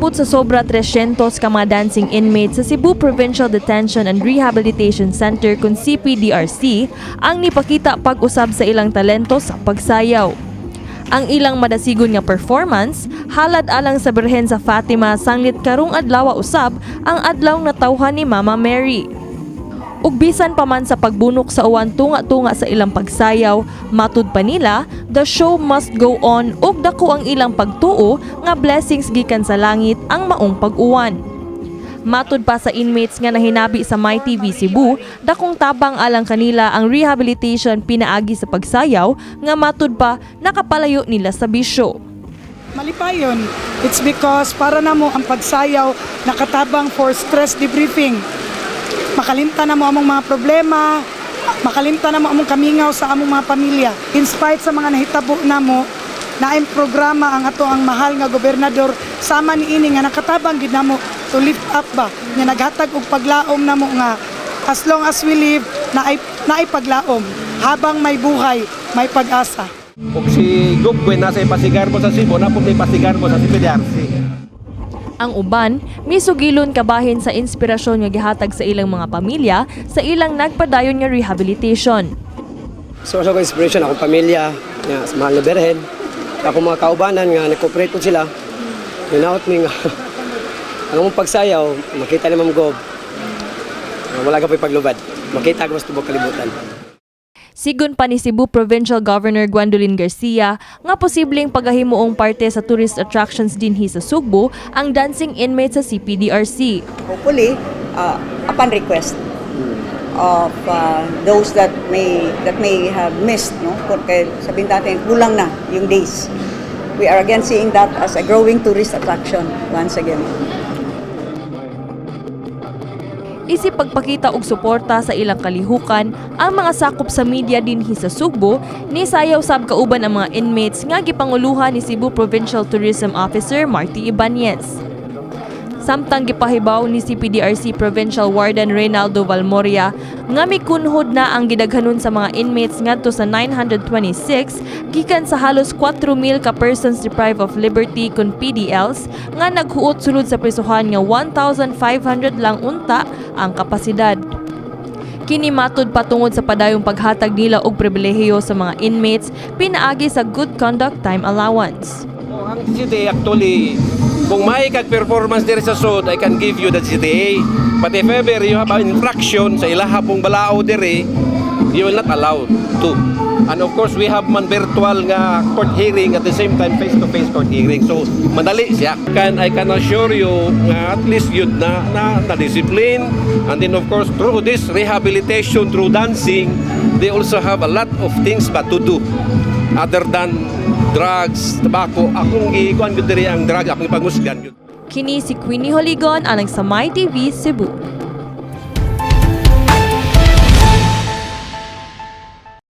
Moabot sa sobra 300 ka mga dancing inmates sa Cebu Provincial Detention and Rehabilitation Center kun CPDRC ang nipakita pag-usab sa ilang talento sa pagsayaw. Ang ilang madasigon nga performance halad alang sa Birhen sa Fatima sanglit karong adlaw usab ang adlaw natawhan ni Mama Mary. Ug bisan pa man sa pagbunok sa uwan tunga-tunga sa ilang pagsayaw, matud pa nila, the show must go on ug dako ang ilang pagtuo nga blessings gikan sa langit ang maong pag-uwan. Matud pa sa inmates nga nahinabi sa MyTV Cebu, dakong tabang alang kanila ang rehabilitation pinaagi sa pagsayaw nga matud pa nakapalayo nila sa bisyo. Malipayon. It's because para namo ang pagsayaw nakatabang for stress debriefing. Makalimtan namo among mga problema, makalimtan namo among kamingaw sa among mga pamilya. In spite sa mga nahitabo namo, naay programa ang ato ang mahal nga gobernador sama niini nga nakatabang gid namo to lift up ba nga naghatag og paglaom namo nga as long as we live, naay paglaom. Habang may buhay, may pag-asa. Ug si Gubgwen nasa Pasigarbo sa Cebu, naa pod Pasigarbo sa CPDRC. Ang uban, misugilon kabahin sa inspirasyon nga gihatag sa ilang mga pamilya sa ilang nagpadayon nga rehabilitation. Source of inspiration, akong pamilya, nga, sa mahal na Berhen, akong mga kaubanan nga nag-cooperate po sila. Hinaot mi nga ang among pagsayaw, makita ni Ma'am Gob, wala ka pa'y paglubad. Makita ka mas tubok kalibutan. Sigon pa ni Cebu Provincial Governor Gwendolyn Garcia nga posibleng pagahimuong parte sa tourist attractions dinhi sa Sugbo ang dancing inmates sa CPDRC. Hopefully, upon request of those that may have missed, no? Kung kay sabihin natin kulang na yung days. We are again seeing that as a growing tourist attraction once again. Isip pagpakita og suporta sa ilang kalihukan, ang mga sakop sa media dinhi sa Sugbo ni sayaw sab kauban ang mga inmates nga gipanguluhan ni Cebu Provincial Tourism Officer Marty Ibanez. Samtang gipahibaw ni CPDRC Provincial Warden Reynaldo Valmoria nga mikunhod na ang gidaghanon sa mga inmates ngadto sa 926 gikan sa halos 4,000 ka persons deprived of liberty kun PDLs nga naghuot sulod sa prisuhan nga 1,500 lang unta ang kapasidad. Kini matud patungod sa padayong paghatag nila og pribilehiyo sa mga inmates pinaagi sa good conduct time allowance. Oh, ang GCTA actually, kung may kag performance diri sa sud, I can give you the GCTA. But if ever you have an infraction sa ilaha pong balao diri, you will not allowed to. And of course, we have man virtual nga court hearing, at the same time face-to-face court hearing. So, madali siya. I can assure you nga at least yun na discipline. And then, of course, through this rehabilitation, through dancing, they also have a lot of things but to do other than drugs, tobacco. Akong gikuan gyud diri ang drug, akong ipangusgan gyud. Kini si Queenie Holigon alang sa My TV Cebu.